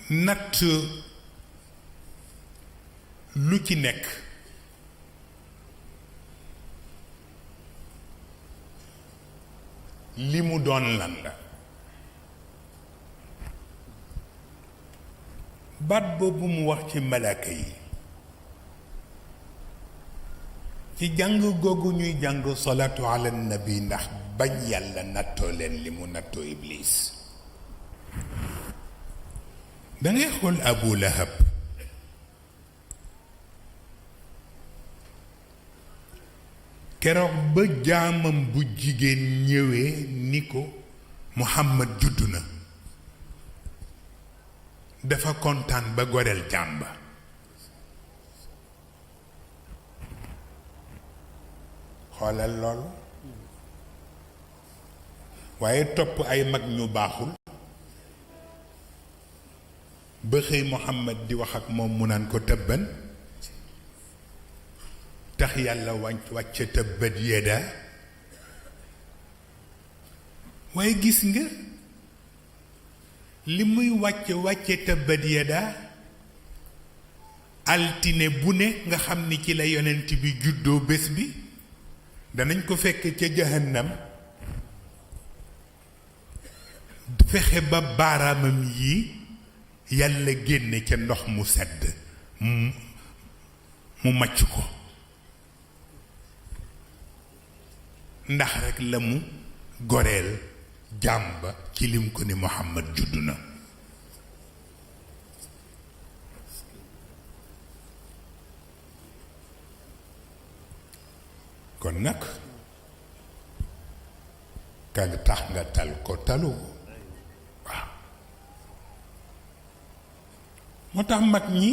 natt lu ci nekk li mu doon lan la. baat boobu mu wax ci malaaka yi ci jàng googu ñuy jàng salaatu ala nabi ndax bañ yàlla nattoo leen li mu nattoo iblis. dangay xool Abu Lahab keroog ba jaamam bu jigéen ñëwee ni ko Muhammad juddu na dafa kontaan ba goreel jàmba. xoolal loolu. waaye topp ay mag ñu baaxul ba xëy Muhammad di wax ak moom mu naan ko tëbban tax yàlla wàcce tëbbat yedda. waaye gis nga li muy wàcce tëbbat yedda altine bu ne nga xam ni ci la yonent bi juddoo bés bi danañ ko fekk ca jahannam fexe ba baaraamam yi yàlla génne ca ndox mu sedd mu màcc ko ndax rekk la mu goreel jàmba ci lim ko ni Muhammad juddu na. kon nag ka tax nga tal ko talu waaw. moo tax mag ñi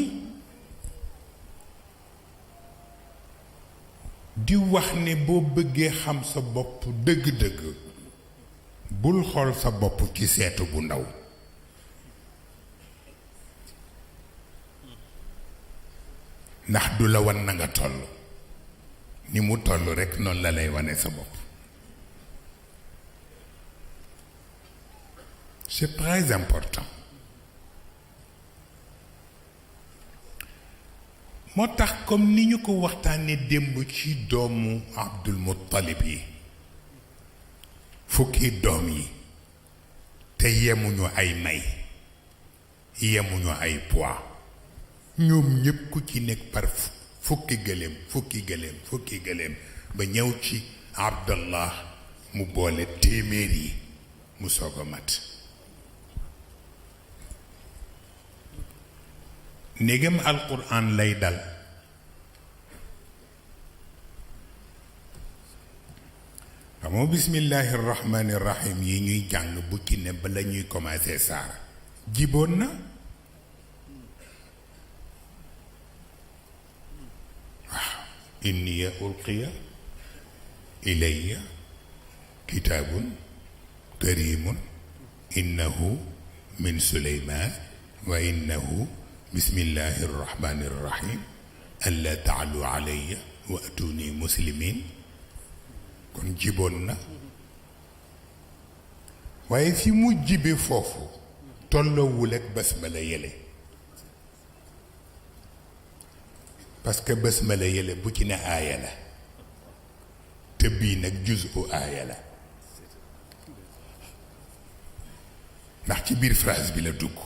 di wax ne boo bëggee xam sa bopp dëgg-dëgg bul xool sa bopp ci seetu bu ndaw. ndax du la wan na nga toll ni mu toll rekk noonu la lay wane sa bopp. c'est très important. moo tax comme ni ñu ko waxtaanee démb ci doomu Abdul Muttalib yi fukki doom yi te yemuñu ay may yemuñu ay poids ñoom ñépp ku ci nekk par fukki gëléem ba ñëw ci Abdallah mu boole téeméer yi mu soog a mat. ndegam alquran lay dal xamoo bismillahi rahmani rahim yi ñuy jàng bu ci ne ba la ñuy commencé saar jiboon na. waaw inniya ulqiya ilayya kitaabun karimun innahu min suleyman wa innahu bismillahi irrahmani irrahim alla taalu alayya wa atuni muslimin. kon jiboon na waaye fi mu jibe foofu tolloowul ak basmala yële parce que basmala yële bu ci ne aaya la te bii nag juzu aaya la ndax ci biir phrase bi la dugg.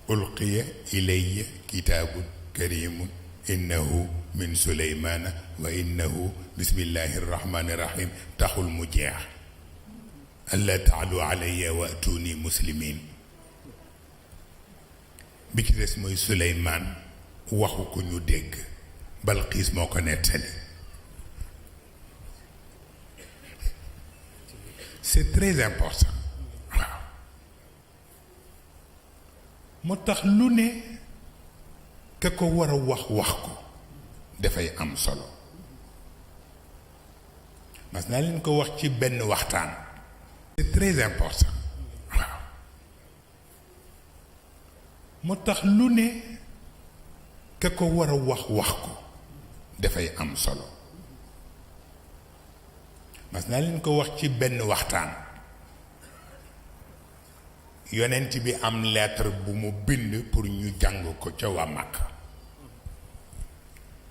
ulqiya ilayya kitaabun karimun innahu min suleymaana wa innahu bismillahi irrahmani irrahim taxul mu jeex alla taalu alayya wa atuni muslimin. bi ci des mooy suleymaan waxu ko ñu dégg balqiis moo ko nettali. c'est très important. moo tax lu ne ka ko war a wax ko dafay am solo. mas naa leen ko wax ci benn waxtaan. c'est très important. waaw moo tax lu ne ka ko war a wax ko dafay am solo. mas naa leen ko wax ci benn waxtaan yonent bi am lettre bu mu bind pour ñu jàng ko ca waa Makka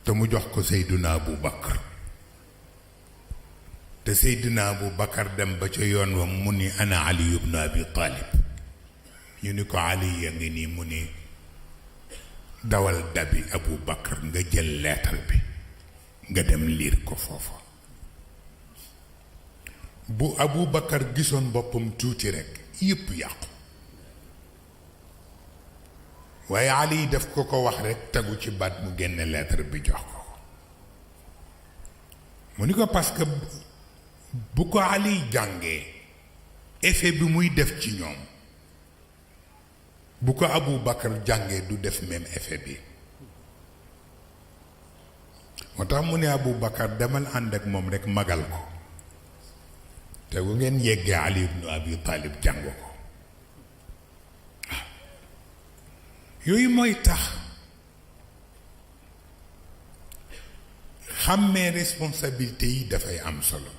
te mu jox ko Seydina Abu Bakar te Seydina Abu Bakar dem ba ca yoon wa mu ni ana Ali ibn Abi Talib ñu ni ko Ali ya ngi nii mu ni dawal dabi Abu Bakar nga jël lettre bi nga dem liir ko foofa bu Abu Bakar gisoon boppam tuuti rekk yépp yàqu waaye Ali daf ko ko wax rekk tegu ci baat mu génne lettre bi jox ko mu ni ko parce que bu ko Ali jàngee effet bi muy def ci ñoom bu ko Abu Bakar jàngee du def même effet bi moo tax mu ne Abu Bakar demal ànd ak moom rekk magal ko te bu ngeen yeggee Ali ibn Abi Talib jàng ko yooyu mooy tax xàmmee responsabilité yi dafay am solo